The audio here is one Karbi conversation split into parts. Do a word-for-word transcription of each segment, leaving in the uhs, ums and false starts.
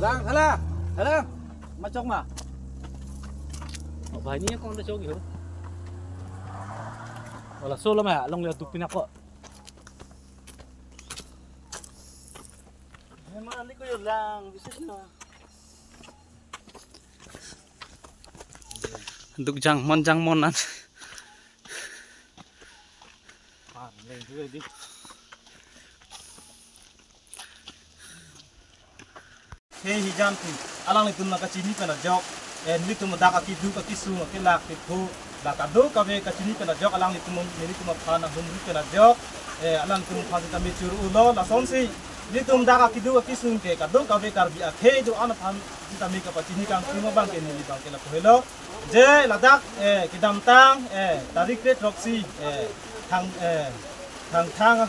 Lang, hala, hala. Machok ma. Oh, banyak kong ada chok yo. Wala solo ma, long lihat dupin ako. Memang ni ko yo lang, bisa na. Duk jangmon jangmonan. He hijan pu alanglitum nangkachini pen ajok, eh, nelitum dak akiduk akisung akelak ketho la kadokave kachini pen ajok alanglitum nelitum aphan ahum ri pen ajok, eh, alanglitum aphan sitame churu-ulo lasonsi nelitum dak akiduk akisung ke kadokave Karbi akhei do-an aphan sitame kapachini kangtung abang ke neli abang ke lapu helo. Je ladak, eh, kedamtang, eh, tarik kre throksi, eh, thang, eh, Thangthang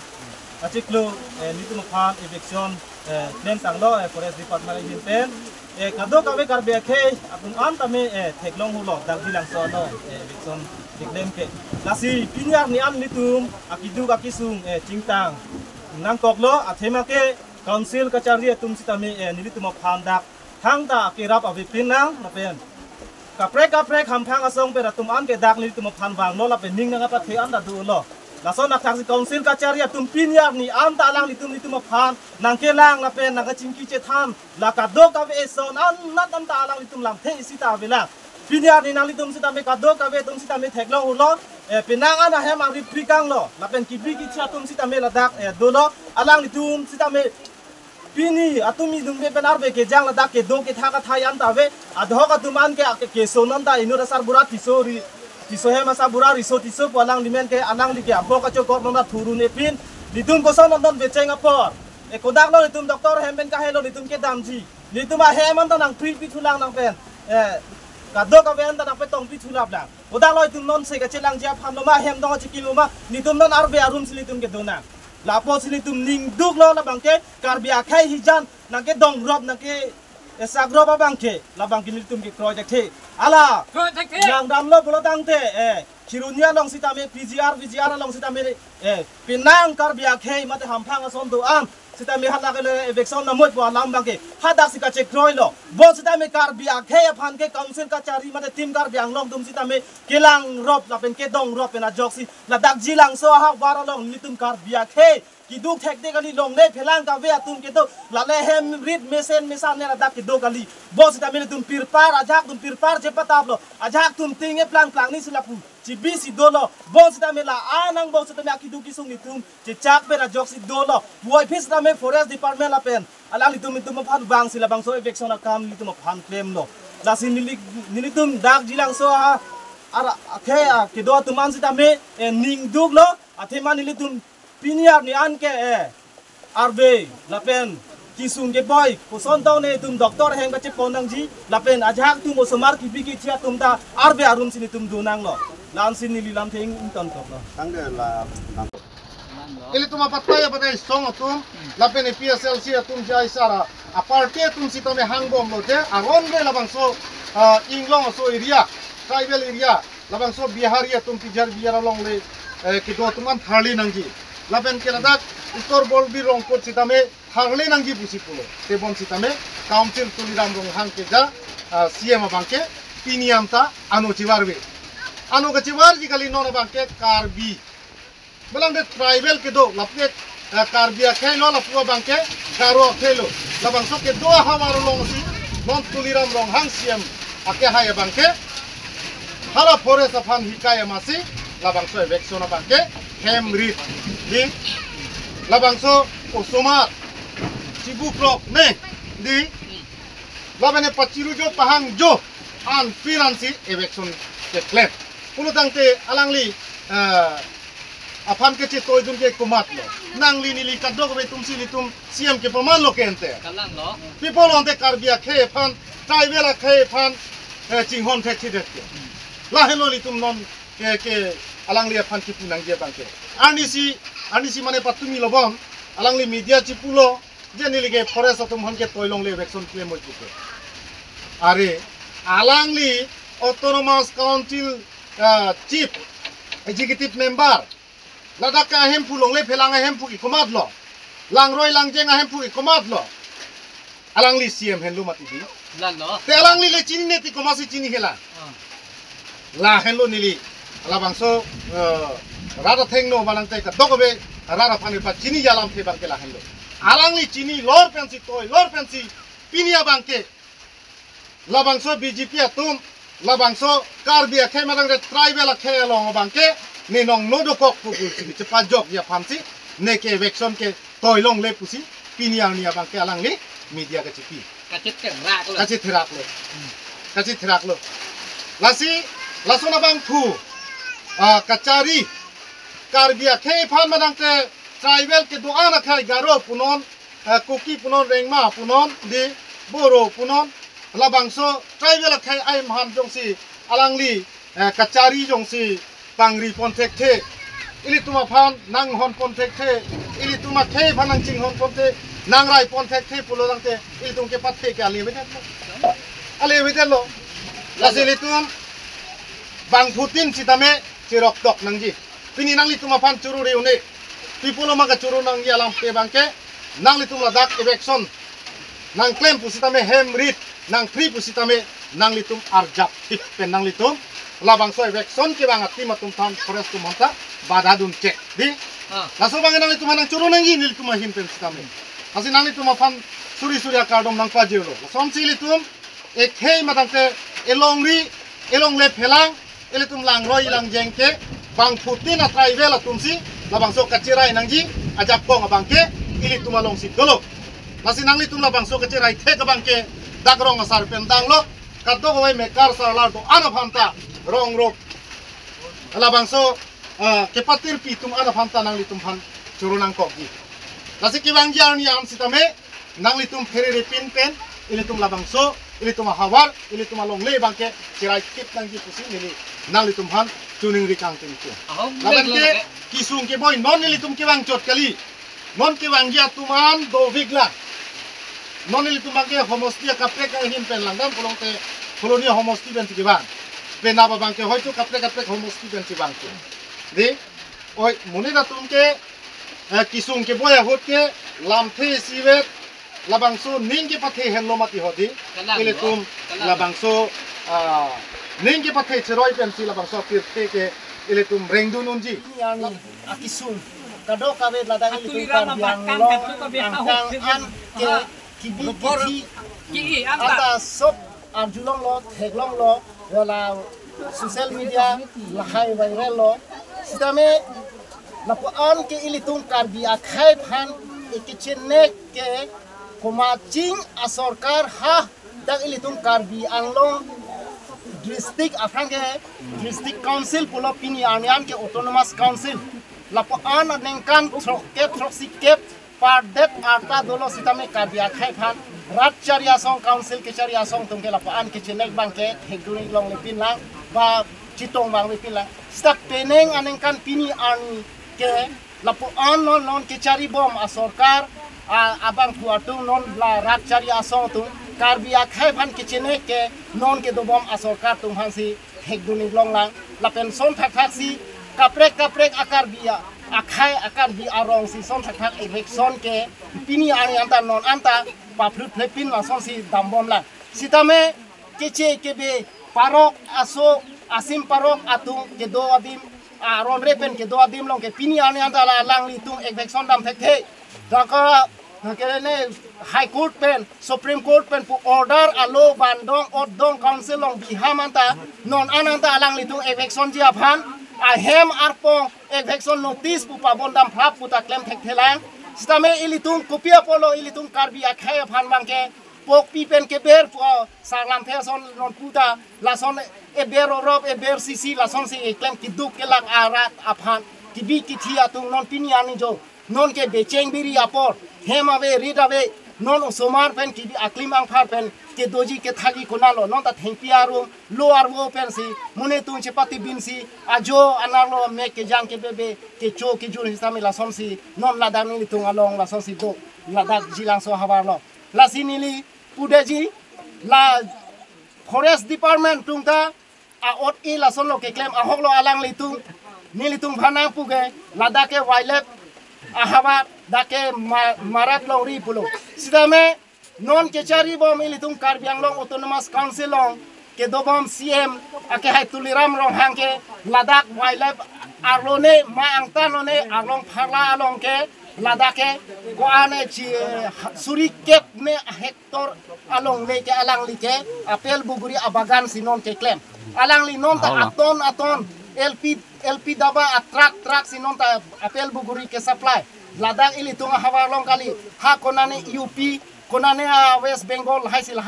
achiklo, eh, nelitum aphan eviction, eh, klem tanglo, eh, Forest Department ahin pen, eh, kadokave Karbi akhei atum an tame, eh, theklong hulo, Darjilangso ano, eh, eviction keklem ke. Lasi pini arni an nelitum akiduk akisung, eh, chingtang nangkoklo, athema ke Council kachari atum sitame, eh, nelitum aphan dak thangta akerap avepin nang lapen kaprek kaprek hamphang asong pen atum an ke dak nelitum aphan vanglo lapen ning nangkapathe an ta dolo. Lason athaksi Council kachari atum pini arni an ta alanglitum nelitum aphan nangkelang lapen nangkachingki chethan la kadokave eson an nat an ta alanglitum lamthe isi ta avelang. Pini arni nanglitum sitame kadokave atum sitame theklong hulo, eh, penang an ahem ari prikanglo lapen kibi kithi atum sitame ladak, eh, dolo. Alanglitum sitame pini atum idungve pen arve kejang ladak kedo kethak athai an ta ave. Adhok atum an ke, ke, keson an ta inut asarbura Tisso ri, Tisso hem asarbura Riso Tisso pu alangli men ke alangli ke abok kachokor non ta thurun epin. Nelitum koson non don vecheng apor. E kodak lo nelitum doctor hem pen kahelo nelitum kedamji. Nelitum ahem an ta nangpri pithulang nang pen. Eh, kadokave an ta nangpetong pithulap lang. Kodak lo itum non se kachelangji aphan lo ma hem dong achikim lo ma nelitum non arve arum si nelitum kedo nang. Lapusi nelitum ningduklo labang ke Karbi akhei hijan nangkedongrop nangke esakrop abang ke labang ke nelitum kekroi thekthe. Ala. Kroi thekthe. Yang damlo pulo tangte, eh, Kheroni along sitame P G R, V G R along sitame, eh, penang Karbi akhei mate hamphang ason do-an sitame halake le eviction namoi pu alam abang ke hadaksi kachekroilo. Bon sitame Karbi akhei aphan ke Council kachari mate Team Karbi Anglong atum sitame kelangrop lapen kedongrop pen ajoksi ladak Jilangso ahavar along nelitum Karbi akhei kiduk thekde kali, longle phelang kave atum kedo, lale hem rit mesen mesan ne ladak kedo kali. Bon sitame nelitum pirpar, ajahak atum pirpar chepataplo, ajahak atum ting eplang plang ni si lapu chibi si dolo. Bon sitame la-an angbong sitame akiduk kisung nelitum chechak pen ajoksi dolo. Puvoiphit sitame Forest Department lapen alanglitum nelitum aphan vangsi labangso eviction akam nelitum aphan klemlo. Lasi neli, nelitum dak Jilangso a, ara, akhe, a, kedo atum an sitame, eh, ningduklo, athema nelitum pini arni an ke, eh, arve lapen kisung keboi koson tau netum doctor heng kachepon nangji lapen ajahak atum osomar kibi kithi atum ta arve arum si nelitum do nanglo. La-ansi neli lamthe ingtonkoklo. Tangte la, tang. Ilitum apatai apatai song atum lapen A P H L C atum jai sara a party atum sitame hangbomlo je aron re labangso, ah, inglong aso area, tribal area, labangso Bihari atum Pijar Bijar along le, eh, kedo atum an tharli nangji. Lapen ke ladak Uttor Borbil Rongkot sitame tharli nangji pusi pulo. Tebon sitame Council Tuliram Ronghang keja, ah, C M abang ke pini an ta ano chivarve. Ano kachivarji kali non abang ke Karbi. Malang de tribal kedo, lapu ke, eh, Karbi akhei lo, lapu abang ke Garo akhei lo. Labangso kedo ahavar alongsi non Tuliram Ronghang C M akehai abang ke hala forest aphan hikai amatsi labangso eviction abang ke hem rit di. Labangso osomar chibu prok ne di. Labene pachiru jo pahang jo an piran si eviction keklem. Pulo tangte alangli, eh, aphan kechetoidun ke komatlo. Nangli neli kadokave atum si nelitum C M kepamanlo ke ante. Kalang lo. People ante Karbi akhei aphan, tribal akhei aphan, eh, chinghon thekthedet ke. Lahelo nelitum non ke, ke alangli aphan kipu nangji abang ke. Arnisi, arnisi mane patumi lobom, alangli media chipulo, je neli ke forest atum aphan ketoi longle eviction klemoi puke. Are, alangli Autonomous Council, ah, Chief Executive Member, ladak ke ahemphu longle phelang ahemphu ke komatlo. Langroi langjeng ahemphu ke komatlo. Alangli C M henlo mati di. Lalo. Te alangli le chinine ti komatsi chini hela. Ah. Lahenlo neli. Labangso, eh, rat athengno manang te kadokave rat aphan epachini alamthe abangke lahenlo. Alangli chinilor pensi toi, lor pensi pini abangke. Labangso B J P atum, labangso Karbi akhei manang te tribal akhei along abangke, ne nong no dokok pu pusi chepajokji aphansi, neke eviction ke toi longle pusi, pini arni abangke alangli media kachipi. Kachitheraklo. Kachitheraklo. Kachitheraklo. Lasi, lason abangphu, ah, kachari, Karbi akhei aphan manang te tribal kedo-an akhei Garo punon, eh, Kuki punon, Rengma punon, di Boro punon, labangso tribal akhei aimhan jongsi alangli, eh, kachari jongsi pangri pon thekthe, ilitum aphan nanghon pon thekthe, ilitum akhei aphan nangchinghon pon the, nangrai pon thekthe pulo tangte, ilitum kepathe ke ale avedetlo. Ale avedetlo. Lasi ilitum bangphutin sitame chiroktok nangji. Pini nanglitum aphan churu reune. Pi pulo ma kachuru nangji alamthe abangke, nanglitum ladak eviction nangklem pusitame hem rit nangphri pusitame nanglitum arjap thip pen nanglitum labangso eviction kevang a-team atum aphan forest atum aphanta badha dun chek di. Ah. Laso abangke nanglitum aphan nangchuru nangji nelitum ahin pen sitame. Lasi nanglitum aphan suri suri akardom nangpajirlo. Lasonsi ilitum ekhei matangte elongri, elongle phelang, ilitum langroi langjeng ke bangphutin a-tribal atumsi labangso kachirai nangji ajakong abangke ilitum alongsi dolo. Lasi nanglitum labangso kachirai thek abangke dak rong asar pen danglo, kadokave mekar sarlar do-an aphanta rong rok labangso, ah, kepatirpi atum an aphanta nanglitum aphan churu nangkokji. Lasi kevangji arni an sitame nanglitum pherere pin pen, ilitum labangso, ilitum ahavar, ilitum alongle abangke chirai thip nangji pusi neli nanglitum aphan chuningri kangtingtung. Ahok, lapen ke, kesung keboi non nelitum kevang chot kali. Non kevangji atum an dovik lang. Non nelitum abangke homosti akaprek ahin pen langdam pulote Kholoni homosti pensi kevang. Penap abangke hoito kaprek kaprek homosti pensi vangpo. Di, oi, monit atum ke, eh, kesung keboi ahut ke lamthe isivet, labangso ning kepathe henlo mati ho di. Kalang lo. Ilitum kalang. Labangso, ah, ning kepathe cheroi pensi labangso pirthe ke ilitum rengdun unji. Pini arni akesung kadokave ladak ilitum Karbi Anglong angkang an ke kibi kithi anta sop arjulonglo, theklonglo, wala social media lahai viral lo. Sitame lapu-an ke ilitum Karbi akhei aphan ekichenek ke komaching asorkar ha dak ilitum Karbi Anglong district aphan ke district council pulo, pini arni an ke autonomous council. Lapu-an aningkan throkkep throksikep pardet arta dolo sitame Karbi akhei aphan rat chari asong, council kechari asong atum ke lapu-an kechenek abangke thekdun longle pin lang ba chetong abang ave pin lang. Sita penang aningkan pini arni ke lapu-an non non kechari bom asorkar, a, abangphu atum non la rat chari asong atum Karbi akhei aphan kechenek ke non kedobom asorkar atum aphansi thekdun longle lang. Lapen son thakthak si kaprek kaprek a-Karbi a, akhei a-Karbi arong si son thakthak eviction ke pini arni anta non anta paphrut phlepin lasonsi dambom lang. Sitame keche kebe parok aso asim parok atum kedo adim, aron re pen kedo adim along ke pini arni anta la alanglitum eviction dam thekthe. Daka, daka ne High Court pen, Supreme Court pen pu order alo bandong otdong council along biham anta non an anta alanglitum eviction ji aphan ahem arpong eviction notice pu pabon dam phlap pu ta klem thekthe lang. Sitame ilitum kopi apotlo ilitum Karbi akhei aphan abangke pokpi pen keber pu, ah, sarlamthe ason non puta lason eber orop eber sisi lasonsi eklem keduk kelak arat aphan kibi kithi atum non pini arni jo non ke becheng biri apor hem ave rit ave non osomar pen kibi aklim angphar pen kedoji kethakji konatlo, non ta thengpi arum lo arvo pensi monit atum chepatibinsi ajo anerlo mek kejang kebebe kecho kejun sitame lasonsi non ladak nelitum along lasonsi do ladak Jilangso ahavar lo. Lasi neli pudetji la Forest Department atum ta a-ot-i lasonlo keklem ahoklo alanglitum, nelitum aphan nangpu ke ladak ke wildlife ahavar dak ke ma-, marat longri pulo. Sitame Non kechari bom ilitum Karbi Anglong Autonomous Council along kedobom C M akehai Tuliram Ronghang ke ladak wildlife arlo ne ma angtan lo ne arlong pharla along ke ladak ke ko-an ne chi suri kep ne hectare along ne ke alangli ke apel buguri abagan si non keklem. Alangli non ta Hala. aton aton L P L P daba a truck truck si non ta apel buguri ke supply. Ladak ilitum ahavar along kali ha konane U P konane a West Bengal hai si lahai